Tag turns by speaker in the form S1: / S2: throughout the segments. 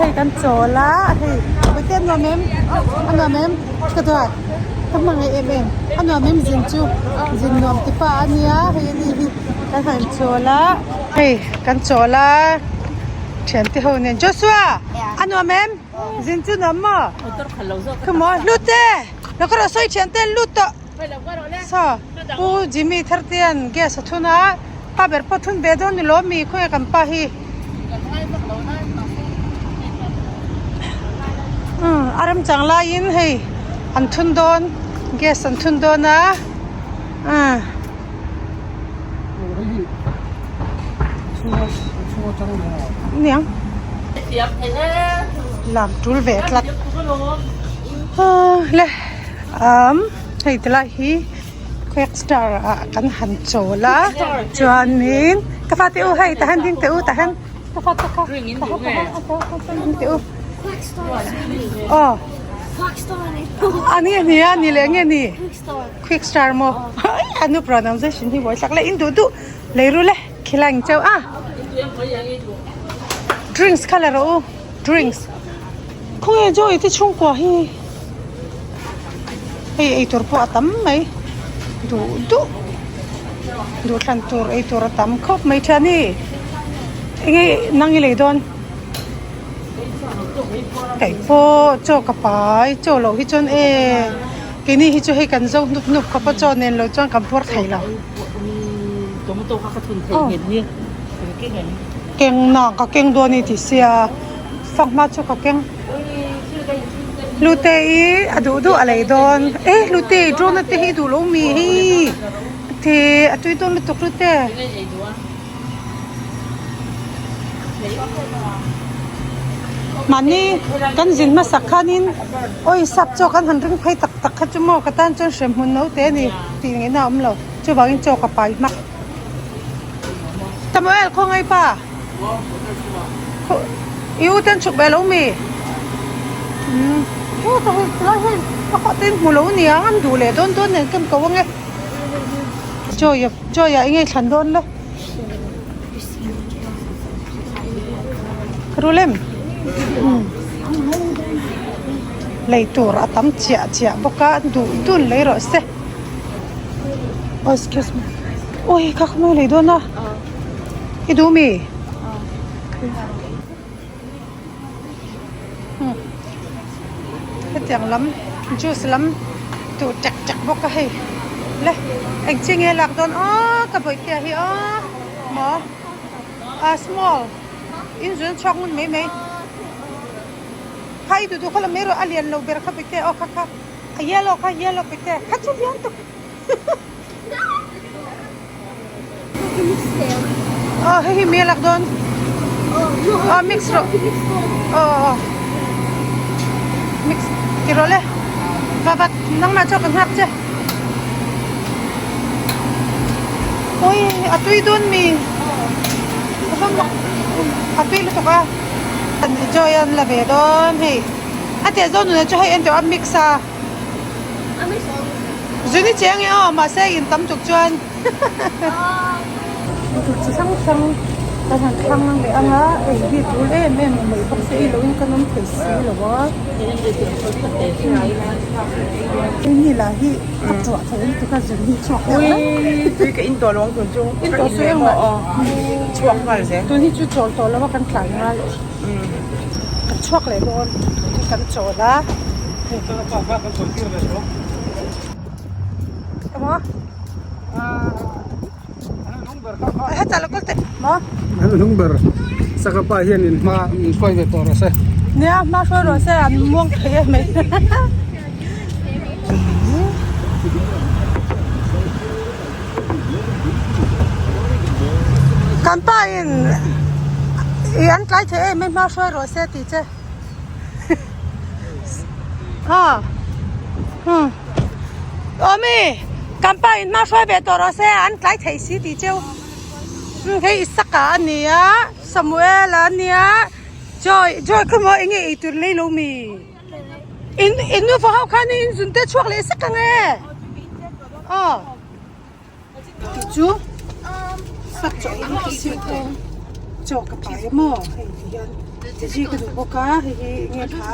S1: hei kan chawl a hei Puite a nuam em a nuam em ka duat ka hmangaih em em a nuam em zin chu zin nuam ti pa a nia hei ani hi kan han chawl a hei kan chawl a thiante ho nen Joshua a nuam em zin chu nuam maw khaw hlute lo ka rawh sawi thiante an lut tawh. Saw Pu Jimmy Thartea'n gas a thun a, pa ber pawh thun ve dawn ni lo mi khawnge kan pa hi. Umm a remchang laiin hei an thun dawn gas an thun dawn a umm. Niang lam tul ve tlat le. Umm hei ti lai hi quick star ah kan han chawl a chuanin ka fate u hei tah hian ding teh u tah hian ka fate kha tah hian ding teh u aw a ni a ni a ni leh nge ni quick star maw a nu pronunciation hi buai thlak le in duh duh lei ru le khilai ang cheu a drinks kha la rawh u drinks khawnge joy te chhungkua hi. Hei eitur pawh a tam mai duh duh duh thlan tur eitur a tam khawp mai tha ni enge nang i lei dawn kaih pawh chaw ka pai chaw loh hi chuan e keini hi chu hei kan zo hnup hnup khawp a chaw nen lo chuan kan puar thei lo keng na ka keng dawn a ni tih sia fanghma chu ka keng. Hlute i a duh duh a lei dawn e hlute i drone a te hi duh lo mi hei te a tui dawn lutuk hlute. Mahni kan zin hmasak khanin awi sap chaw kan han ring phei tak tak kha chu maw ka tan chuan hrem hmun no te a ni tih ngaihna a awm lo chuvangin chaw ka pai hmak. Samuel khawngaih pa. I u ten chhuk ve lo mi? Umm he ka hei tilai hei ka fah te in hmu lo nia an duh leh dawn dawn nen kem ko ange Joy Joy ah enge thlan dawn le Rulem umm lei tur a tam chiah chiah bawk a duh dun lei rawh se oh excuse me ui kha kha mawi lei dawn a. I duh mi? Hetiang lam juice lam duh ṭek ṭek bawk a hei le eng chi nge lak dawn aw ka bawihtea hi aw maw a small in zun chhuak ngun mai mai kha i duh duh kha la mai rawh a lian lo ber kha bawihtea aw kha kha a yellow kha yellow bawihtea kha chu lian tuk. Aw hei hi mi a lak dawn aw mix rawh aw aw mix ti rawh le va va nangmah chu ka nghak che ui a tui dawn mi a va mak a tui lutuk a joy an la ve dawn hei a teh zawk nunah chu hei en tawh a mix a. Zuni cheng e aw mahse in tam tuk chuan tur chi hrang hrang kan han thlang leh ang a ei hi tul em em mai bawk se i lo in kan awm thei si lo a hei ni lah hi a tuah thei lutuk a zun hi chhuak deuh mai
S2: tui ka in tawh lo ang tun chu
S1: in tawh chu engmah
S2: chhuak nghal zel
S1: tun hi chu chawl tawh lo a kan tlai ngai kan chhuak leh dawn tun hi kan chawl a.
S3: Hnung ber saka pa hian in hma min hruai ve tawh rawh se.
S1: Nia hma hruai rawh se an muang thei em mai. Kan pa in i an tlai thei em mai hma hruai rawh se tih che. A hmm aw mi kan pa in hma hruai ve tawh rawh se an tlai theih si tih cheu hmm hei Isaka a ni a Samuel a nia Joy Joy khaw maw eng nge ei tur lei lo mi in in nufa ho khan in zun te chhuak leh sek ang e aw tih chu sap chaw in ka siam chaw ka pai a maw hei ti hian. Chi ka duh bawk a hei hi nge tha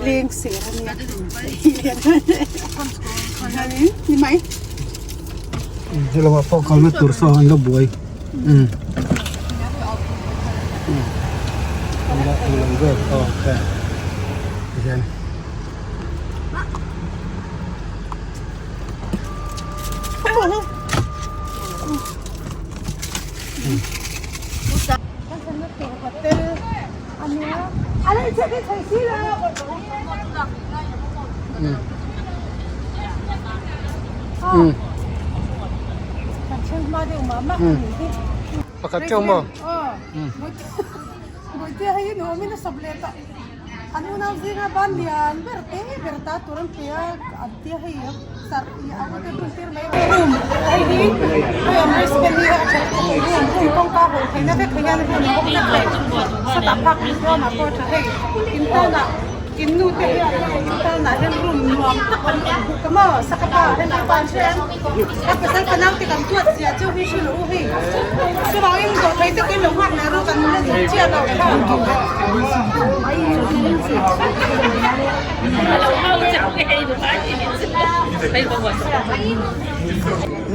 S1: leng ser a nia hianin ni mai.
S3: Hello ah pawh kalna tur saw an la buai umm eng vel aw tihian. Pakhat teuh maw?
S1: An unau zinga ban lian ber te ber ta tur an pe a, an tia hei sarh ih a ute bun tir mai a room hei hi hei an wristband hi a tha room room kawngka hawn theihna vek thei hian room bawk vek hei sawtah phak ruamah pawh a tha hei in tanah in nu te hian hei in tanah hian room nuam tak an awm bawk a maw sakapa hemi pa an hria a pasal fanau te kan duat zia chu hi hrilh u hei chuvangin dawhthei takin lo nghak leh rawh kan la zir chiah lo kha.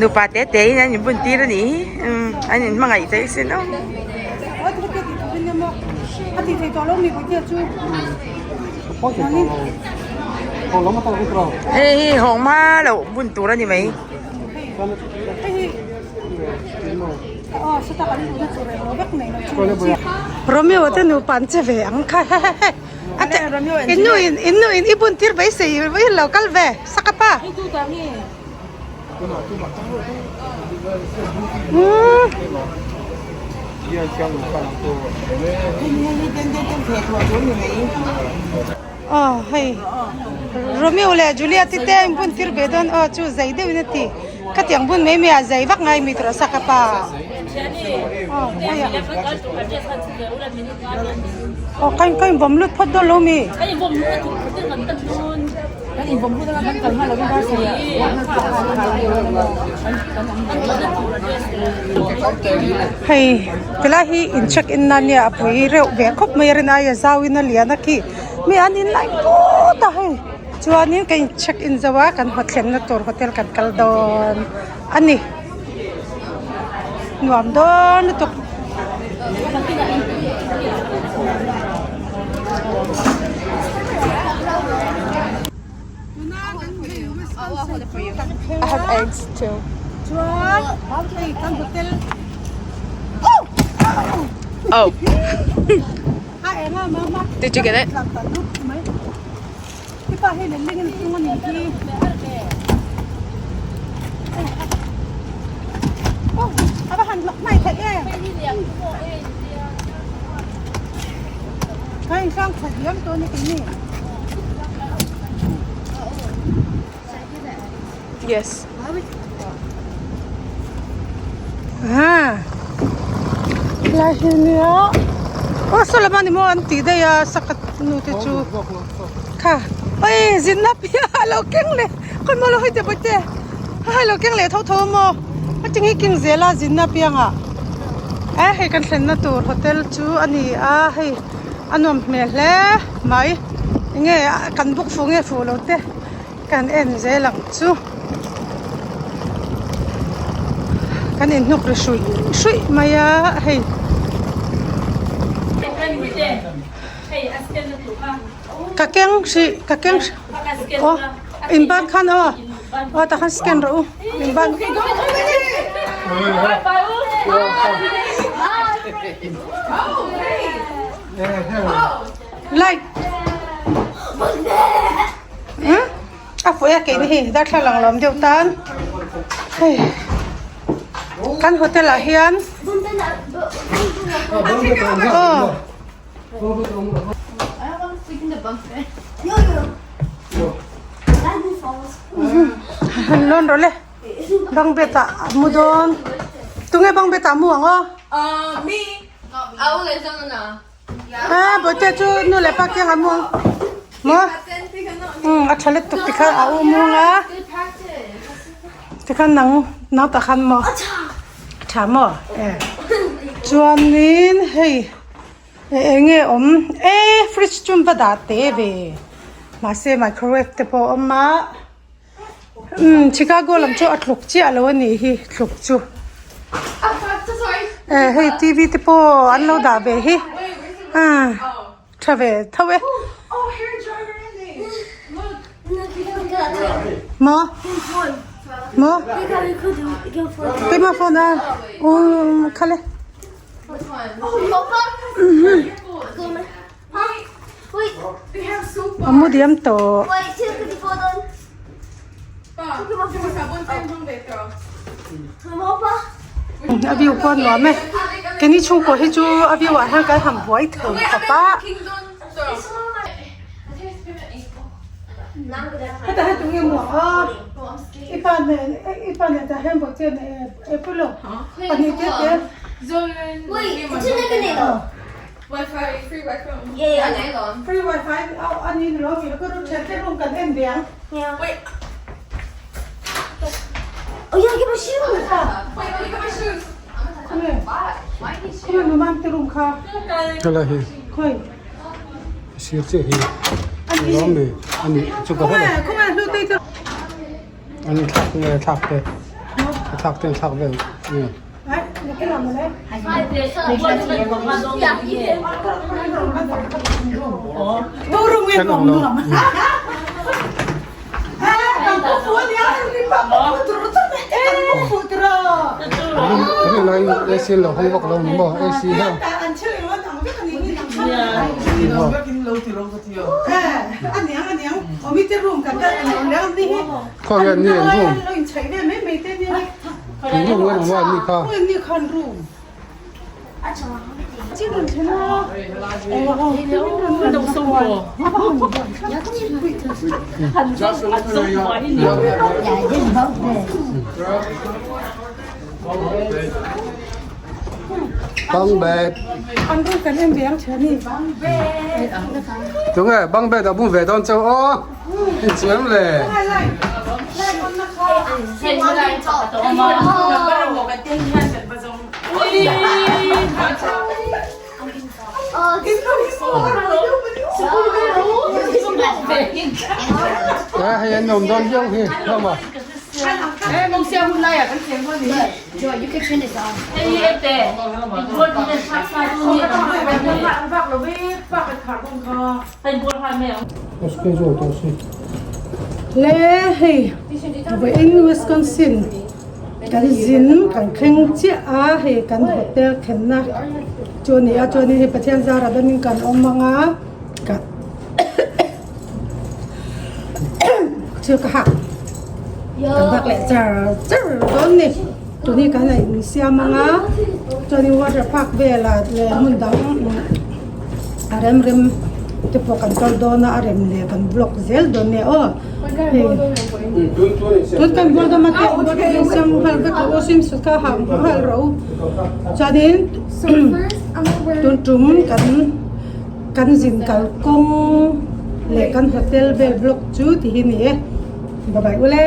S2: Nupa te te in an inbun tir a nih hi an inhmangaih theih sin aw. Hei hi hawng hma loh bun tur a ni mai.
S1: Romeo te nupa an che ve ang kha in nu in in nu in i bun tir beisei i lo kal ve saka pa. Aw hei Romeo leh Juliet te an bun tir ve dawn aw chu zei deuhin a ti khatiang bun mai mai ah zei vak ngai mi tur a sak a pa aw hei ah aw ka in bawm lut phawt dawn lo mi. Hei tilai hi in check in na nia a pui reuh ve khawp mai a rin aia zau in a lian a khi mi an in laih put a hei chuanin ka in check in zo a kan haw thlenna tur hotel kan kal dawn a ni nuam dawn lutuk.
S2: I have eggs too.
S1: Chuan hei kan hotel
S2: Oh.
S1: A enga mama.
S2: Did you get it?
S1: Ipa hei leh leng in tung ani hi. Oh, ava han lak mai theih em. Ka in hrang khat diam tawh ani keini.
S2: Yes.
S1: Ha. Lai hi nia. Oh, saw lam ani maw an tih daih a sakhat nu te chu. Kha. Oi, zinna pia a lo keng leh. Khawi maw lo hawi teh bawih te. Hei lo keng leh tho tho maw. A ting hi keng zel a zinna piangah. Eh hei kan thlenna tur hotel chu a ni a hei a nuam hmel hle mai. Enge kan book fuh nge fuh lo te. Kan en zel ang chu. Kan inhnuk ri hruih hruih mai a hei. Ka keng hrih ka keng hrih aw in ban khan aw aw tah khan scan rawh u in ban. Light. A fuih a keini hei darthlalang lawm deuh tan hei kan hotel ah hian aw han lawn rawh le bang bed ah a mu dawn tunge bang bed ah a mu ang aw. A bawihte chu nu leh pa kiang a mu ang maw umm a tha lutuk tikhan a u mung a tikhan nang nang tah khan maw a tha maw e chuanin hei. Eng nge awm e fridge chu va dah teh ve mahse microwave te pawh a awm a umm Chicago lam chu a tluk chiah lo a nih hi tluk chu eh hei t v te pawh an lo dah ve hi ah tha ve tho e maw maw keimah phone a umm khale. A mu diam tawh. A view pawh a nuam e. Keini chhungkaw hi chu a view ah hian kan han buai thei khawp a. Hetah hian tunge maw a i pa nen i pa nen tah hian bawhchian e pawilo pahnih te te free wifi a ni lo mi ka ru then te room kan en ve ang. Khawnge khawnge numan te room kha khawi.
S3: Sir chiah hi lawm ni a nih chu ka hre lo an thlak nge thlak te a thlak te an thlak vel nge. Kan awm lo. AC lo hawng vak lo ni maw AC hian. Khawnge an ni an room an room nge maw an ni kha. Bang bed. Tunge bang bed a bung ve dawn chauh aw. Inchuam le. A hei an awm dawn viau hi hlawm a.
S1: Le hei vawiin Wisconsin kan zin kan thleng chiah a hei kan hotel thlenna chu a ni a chuanin hei Pathian zarah damin kan awm ang a ka thil ka hak kan bak leh char char dawn ni tuni kan la insiam ang a chuanin water park velah leh hmun dang a rem rem te pawh kan kal dawn a a rem leh kan vlog zel dawn nia aw hei tun kan bual dawn a te insiam nghal vek rawh u swimsuit kha ha nghal rawh u chuanin tun tum kan kan zin kal kawng leh kan hotel vel vlog chu ti hi ni e bye bye ule.